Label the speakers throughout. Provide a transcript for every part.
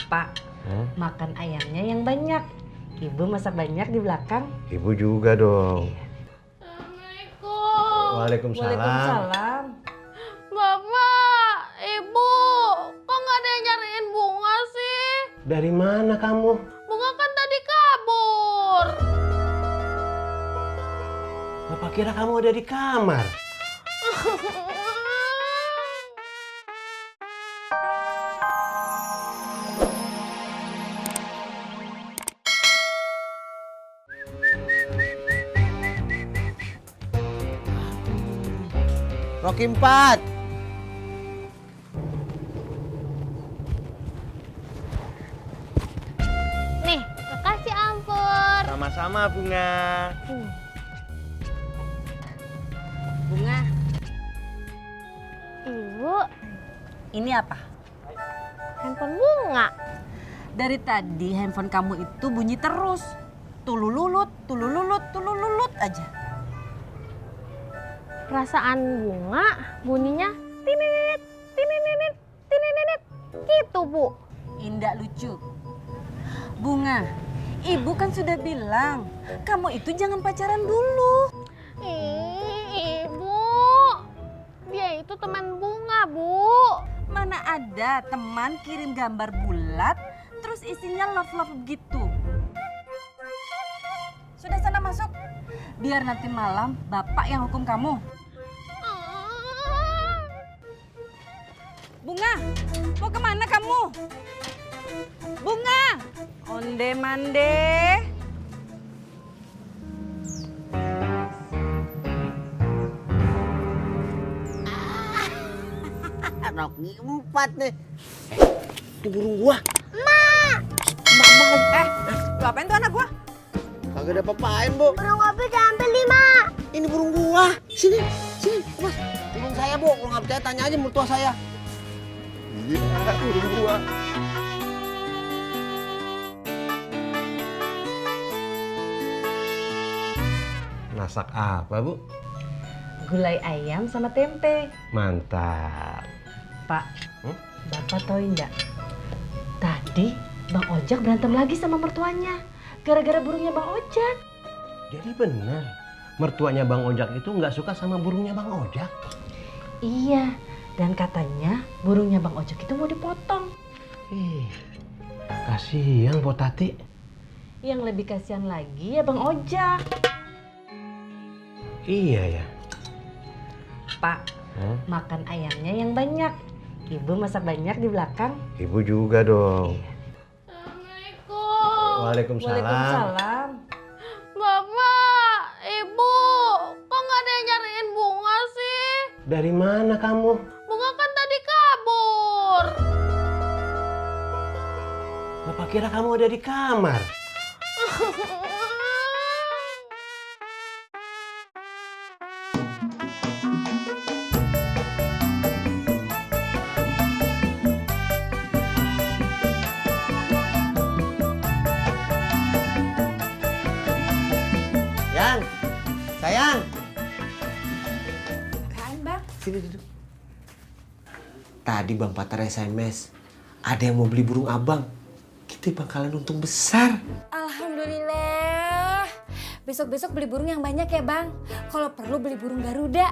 Speaker 1: Pak, makan ayamnya yang banyak. Ibu masak banyak di belakang.
Speaker 2: Ibu juga dong.
Speaker 3: Assalamualaikum.
Speaker 2: Waalaikumsalam.
Speaker 1: Waalaikumsalam.
Speaker 3: Bapak, Ibu, kok nggak ada yang nyariin bunga sih?
Speaker 2: Dari mana kamu?
Speaker 3: Bunga kan tadi kabur.
Speaker 2: Bapak kira kamu ada di kamar.
Speaker 4: Rocky 4.
Speaker 3: Nih, makasih Ampur.
Speaker 2: Sama-sama Bunga.
Speaker 1: Bunga,
Speaker 3: Ibu,
Speaker 1: ini apa?
Speaker 3: handphone bunga.
Speaker 1: Dari tadi handphone kamu itu bunyi terus. Tulululut, tulululut, tulululut aja.
Speaker 3: Perasaan bunga bunyinya tininit, tininit, tininit. Gitu, Bu.
Speaker 1: Indah lucu. Bunga, ibu kan sudah bilang, kamu itu jangan pacaran dulu.
Speaker 3: Ibu, dia itu teman bunga, Bu.
Speaker 1: Mana ada teman kirim gambar bulat, terus isinya love-love gitu. Sudah sana masuk, biar nanti malam bapak yang hukum kamu. Bunga, mau kemana kamu? Bunga, onde mande.
Speaker 4: Rocky 4 nih. Itu burung gua. Mak.
Speaker 1: Lu apain tuh anak gua?
Speaker 4: Kagak ada apa-apain, Bu.
Speaker 3: Burung apa diambil 5?
Speaker 4: Ini burung gua. Sini, Mas. Burung saya, Bu. Kalau nggak percaya tanya aja mertua saya.
Speaker 2: Iya, burung gua. Masak apa, Bu?
Speaker 1: Gulai ayam sama tempe.
Speaker 2: Mantap.
Speaker 1: Pak, Bapak tahu enggak? Tadi Bang Ojak berantem lagi sama mertuanya. Gara-gara burungnya Bang Ojak.
Speaker 2: Jadi benar, mertuanya Bang Ojak itu nggak suka sama burungnya Bang Ojak.
Speaker 1: Iya, dan katanya burungnya Bang Ojak itu mau dipotong.
Speaker 2: Ih, kasihan Po Tati.
Speaker 1: Yang lebih kasihan lagi ya Bang Ojak.
Speaker 2: Iya ya.
Speaker 1: Pak, makan ayamnya yang banyak. Ibu masak banyak di belakang.
Speaker 2: Ibu juga dong.
Speaker 3: Assalamualaikum.
Speaker 2: Waalaikumsalam.
Speaker 1: Waalaikumsalam.
Speaker 3: Bapak, Ibu, kok nggak ada yang nyariin bunga sih?
Speaker 2: Dari mana kamu?
Speaker 3: Bunga kan tadi kabur.
Speaker 2: Bapak kira kamu ada di kamar.
Speaker 4: Yang, sayang.
Speaker 1: Apaan Bang?
Speaker 4: Sini duduk. Tadi Bang Patar SMS. Ada yang mau beli burung abang. Kita bakalan untung besar.
Speaker 5: Alhamdulillah. Besok-besok beli burung yang banyak ya Bang. Kalau perlu beli burung Garuda.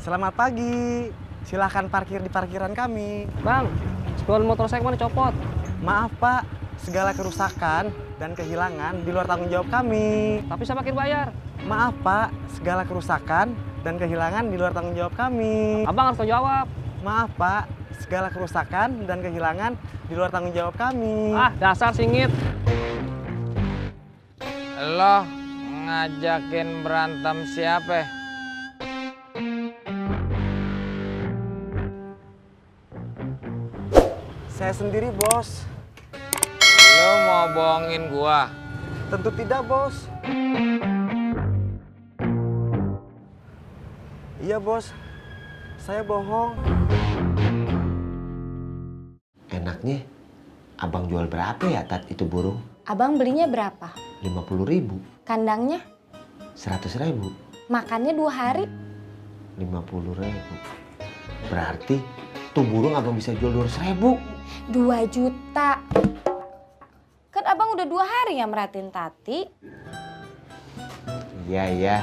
Speaker 6: Selamat pagi. Silahkan parkir di parkiran kami.
Speaker 7: Bang, spion motor saya kemana copot?
Speaker 6: Maaf Pak, segala kerusakan dan kehilangan di luar tanggung jawab kami.
Speaker 7: Tapi saya makin bayar.
Speaker 6: Maaf Pak, segala kerusakan dan kehilangan di luar tanggung jawab kami.
Speaker 7: Abang harus tahu jawab.
Speaker 6: Maaf Pak, segala kerusakan dan kehilangan di luar tanggung jawab kami.
Speaker 7: Ah, dasar singit.
Speaker 8: Lo ngajakin berantem siapa?
Speaker 6: Saya sendiri bos.
Speaker 8: Lo mau bohongin gua?
Speaker 6: Tentu tidak bos. Iya bos, saya bohong.
Speaker 4: Enaknya, abang jual berapa ya Tat itu burung?
Speaker 5: Abang belinya berapa?
Speaker 4: 50.000.
Speaker 5: Kandangnya?
Speaker 4: 100.000.
Speaker 5: Makannya 2 hari?
Speaker 4: 50.000. Berarti Tuh burung abang bisa jual 200.000.
Speaker 5: 2 juta. Kan abang udah 2 hari ya merhatiin Tati.
Speaker 4: Iya, iya.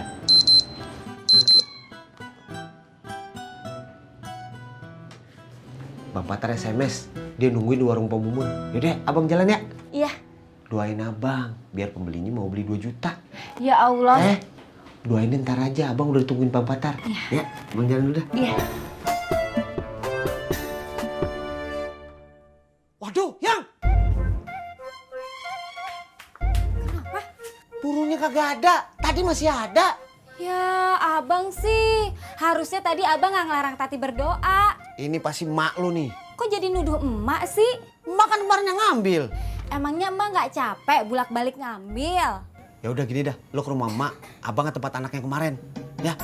Speaker 4: Bapak Patar SMS, dia nungguin di warung Pak Mumun. Yaudah, abang jalan ya.
Speaker 5: Iya.
Speaker 4: Doain abang, biar pembelinya mau beli 2 juta.
Speaker 5: Ya Allah.
Speaker 4: Doain ntar aja, abang udah ditungguin Bang Patar. Ya, abang jalan dulu dah.
Speaker 5: Iya.
Speaker 4: Waduh, Yang!
Speaker 5: Kenapa?
Speaker 4: Burungnya kagak ada, tadi masih ada.
Speaker 5: Ya abang sih, harusnya tadi abang nggak ngelarang Tati berdoa.
Speaker 4: Ini pasti mak lu nih.
Speaker 5: Kok jadi nuduh emak sih?
Speaker 4: Mak kan kemarin yang ngambil.
Speaker 5: Emangnya emak nggak capek bolak-balik ngambil?
Speaker 4: Ya udah gini dah, lo ke rumah mak, abang ke tempat anaknya kemarin. Ya.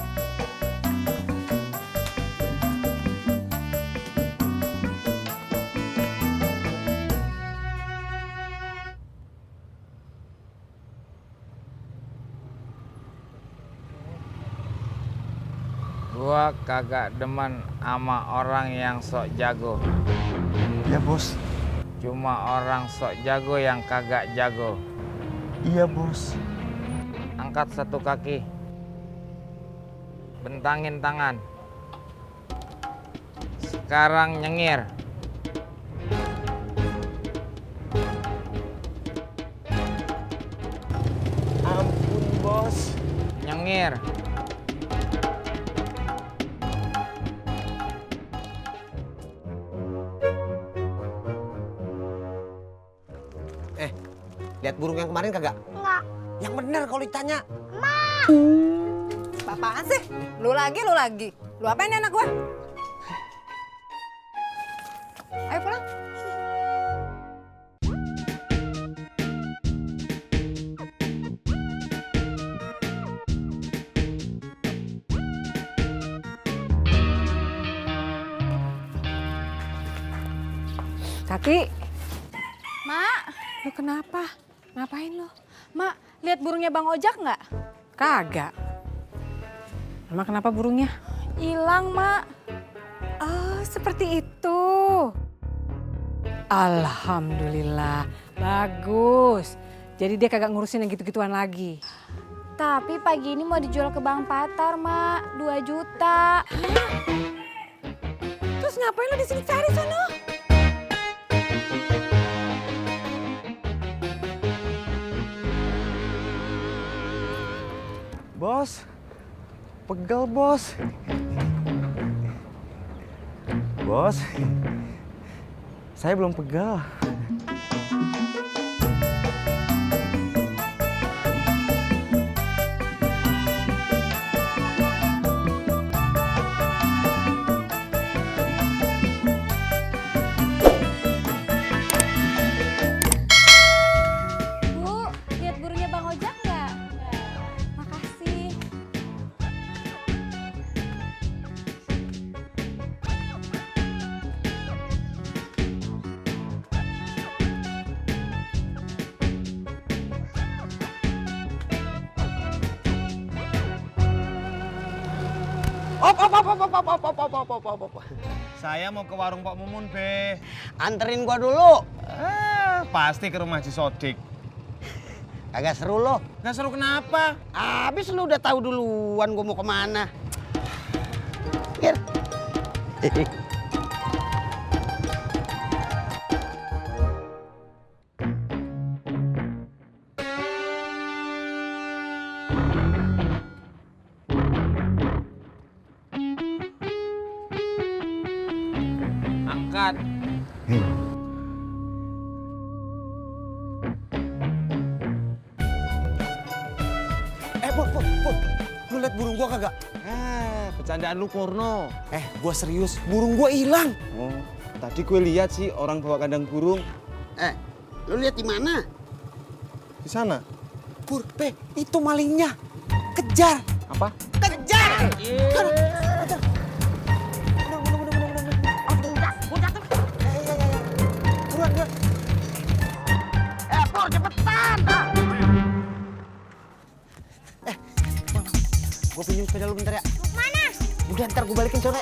Speaker 8: Gua kagak demen sama orang yang sok jago.
Speaker 6: Iya bos.
Speaker 8: Cuma orang sok jago yang kagak jago.
Speaker 6: Iya bos.
Speaker 8: Angkat satu kaki. Bentangin tangan. Sekarang nyengir.
Speaker 6: Ampun bos.
Speaker 8: Nyengir.
Speaker 4: Lihat burung yang kemarin kagak?
Speaker 3: Enggak.
Speaker 4: Yang bener kalau ditanya.
Speaker 9: Apaan sih? Lu lagi. Lu apain nih anak gua? Ayo pulang. Tati.
Speaker 5: Mak,
Speaker 9: Lu kenapa? Ngapain lu?
Speaker 5: mak lihat burungnya Bang Ojak nggak?
Speaker 9: Kagak. Emang kenapa burungnya?
Speaker 5: Hilang mak.
Speaker 9: Oh, seperti itu. Alhamdulillah. Bagus. Jadi dia kagak ngurusin yang gitu-gituan lagi.
Speaker 5: Tapi pagi ini mau dijual ke Bang Patar mak, 2 juta.
Speaker 9: Terus ngapain lu di sini cari sono?
Speaker 6: Bos. Pegel bos. Bos. Saya belum pegel.
Speaker 5: Bu, lihat burungnya Bang Ojak nggak? Makasih.
Speaker 6: Op. Saya mau ke warung Pak Mumun, Be.
Speaker 2: Anterin gua dulu.
Speaker 6: Pasti ke rumah Haji Sodik.
Speaker 2: Kagak seru lo.
Speaker 6: Nggak seru kenapa?
Speaker 2: Abis lu udah tahu duluan gua mau kemana. Hier.
Speaker 8: Angkat.
Speaker 4: Pur. Lu lihat burung gua kagak?
Speaker 6: Bercandaan lu porno.
Speaker 4: Gua serius, burung gua hilang.
Speaker 6: Oh, tadi gue lihat sih orang bawa kandang burung
Speaker 2: Lu lihat di mana?
Speaker 6: di sana.
Speaker 4: Pur, itu malingnya. Kejar.
Speaker 6: Apa?
Speaker 4: Kejar. Buruan.
Speaker 2: Pur, cepetan.
Speaker 4: Gua pinjam sepeda lu bentar ya. Mana? Udah ntar gua balikin sore.